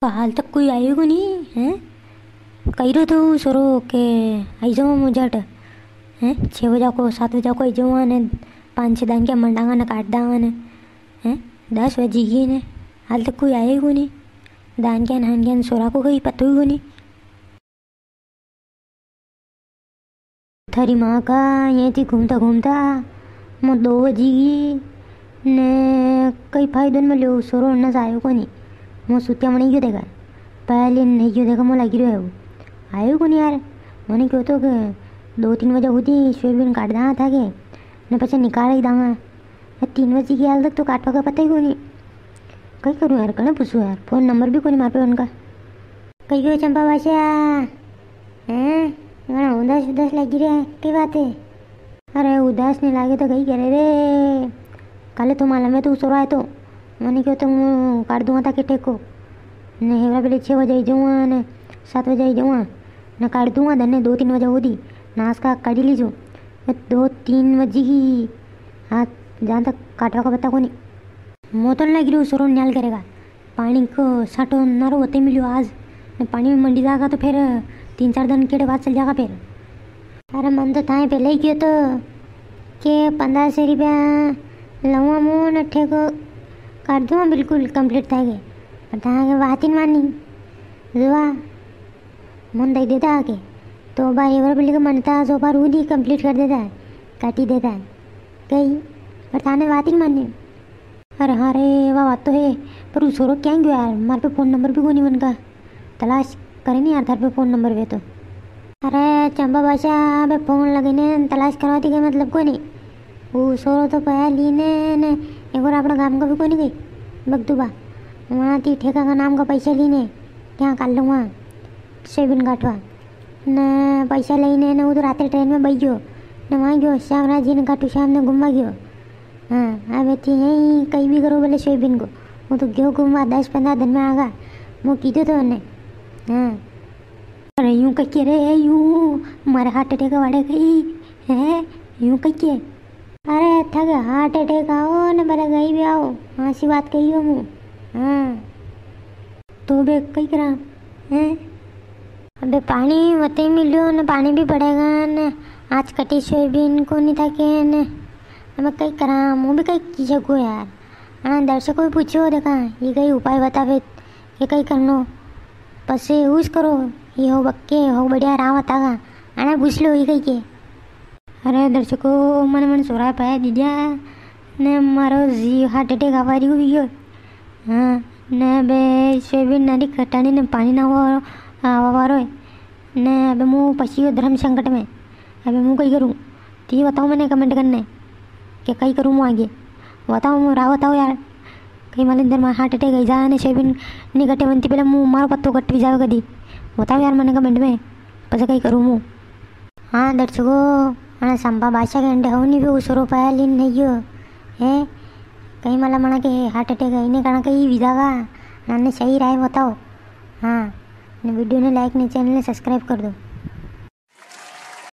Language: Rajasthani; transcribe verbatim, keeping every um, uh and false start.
तो हाल तक कोई आयो कोनी, हैं? कई रो तो सोरो के आई जाऊँ मु झट, हैं? छः बजा को, सात बजा को आई जाऊँ ने पाँच छः दानक्या मंडांगा ने काट दांगा ने, हैं? दस बजी गई ने, हाल तक कोई आयो कोनी। दानक्या नानक्या ने सोरा को कई पतो ही कोनी। थारी माँ का, ये थी घूमता घूमता मो दो बजी गई ने, कई फायदो न मिल्यो, सोरो न आयो कोनी। मो सुत्या मने गयो देखा, पहले नहीं गयो देखा, मो लागी रह्यो है वो। आयो कोनी यार, मने क्यो तो के दो तीन बजे होती सोयाबीन काट दांगा था के, ने पछे निकाल ही दांगा। ये तीन बजी गई, हाल तक तो काटवा का पता ही कोनी। कई करूँ यार, कने पूछूँ यार, फोन नंबर भी कोनी मार पे उनका। कई गयो चंपा बासा, हैं? घणा उदास उदास लागी रह्या है, कई बात है? अरे उदास नी लागे तो कई करे रे, काले तो मालूम है तू सोरो आयो तो, मने क्यो तो मु काट दूंगा था के ठेको, ने हेवरा बेले छः बजे आई जाऊँगा ने सात बजे आई जाऊँगा, ने काट दूंगा, दने दो तीन बजे होदी, नाश का काटी लीजो। दो तीन बजी गई, हाँ, जां तक काटवा का पता कोनी। मो तो नी लागी रह्यो सोरो न्याल करेगा। पानी को साटो नारो वते मिल्यो आज, ने पानी में मंडी जागा तो फिर तीन चार दन केड़े बाद चल जागा फिर। अरे मने तो थाए पहले ही क्यो तो के पन्द्रह सौ रुपया लऊंगा मु ने ठेको काट दूंगा बिल्कुल complete थाके, पर थाके बात ही नी मानी। जुआ मने दई देता आके, तो बार हेवरा बेले के मनता जो बार उदी complete कर देता है, काटी देता है कई, पर थाने बात ही नी मानी। अरे हाँ रे, वा बात तो है, पर वो सोरो क्यां गयो यार? मारे पे फोन नंबर भी कोनी वणका। तलाश करे नी यार, थारे पे फोन नंबर वे तो। अरे चंपा बासा, अबे फोन लगे ने तलाश करवा ती के मतलब कोनी। वो सोरो तो पया ली ने, ने एक बार अपना गांव का भी कोनी गई, बगदूबा। वहाँ ती ठेका का नाम का पैसा ली ने, क्या कर लूँगा सोयाबीन काटवा। ने पैसा लई ने, ने वो तो रात्रे ट्रेन में बैठ गयो, ने वहाँ गयो श्यामराज जी ने, खाटू श्याम ने घूमवा गयो। हाँ, अबे थी यहीं कई भी करो बोले सोयाबीन को। वो तो गयो घूमवा, दस पन्द्रह दिन में आगा। मु कीधो तो ने। हाँ। अरे यूं कई के रे, यूं मारे heart attack वाले कई है, यूं कई के? अरे थाके heart attack आओ ने भले कई भी आओ, हाँसी बात कही हो मु। हाँ। तो बे कई करा, हैं? अबे पानी वते मिल्यो ने, पानी भी पड़ेगा ने, आज कटी सोयाबीन कोनी थाके ने, अबे कई करा, मु भी कई की सकूँ यार। अने दर्शकों भी पूछो देखा, ये कई उपाय बतावे, ये कई करनो, पसे यूज करो, ये हो बक्के, हो बढ़िया राह बतागा, अने पूछ लो, ये कई के। अरे दर्शकों, मने, मने सोरा पाया दीदिया, ने मारो जी heart attack आवा रही हुई गयो। हाँ, ने बे सोयाबीन नारी कटानी ने पानी ना आवा, आवा वारो है। ने अबे मु फंसी गयो धर्म संकट में। अबे मु कई करूँ? ती बताओ मने comment करने के कई करूँ मु आगे। बताओ मु राह बताओ यार। कई मालूम इधर मारे heart attack आई जाए ने सोयाबीन नी कटे बनती, पहले मु मारो पत्तो कट भी जावे कदी। बताओ यार मने comment में, पसे कई करूँ मु। हाँ दर्शकों, अने संपा बासा के अंडे हो नी भी उसरो पाया लीन नहीं गयो है। कई मला मना के heart attack आई ने कणा कई विजागा, अने सही राय बताओ। हाँ, ने video ने like ने channel ने subscribe कर दो।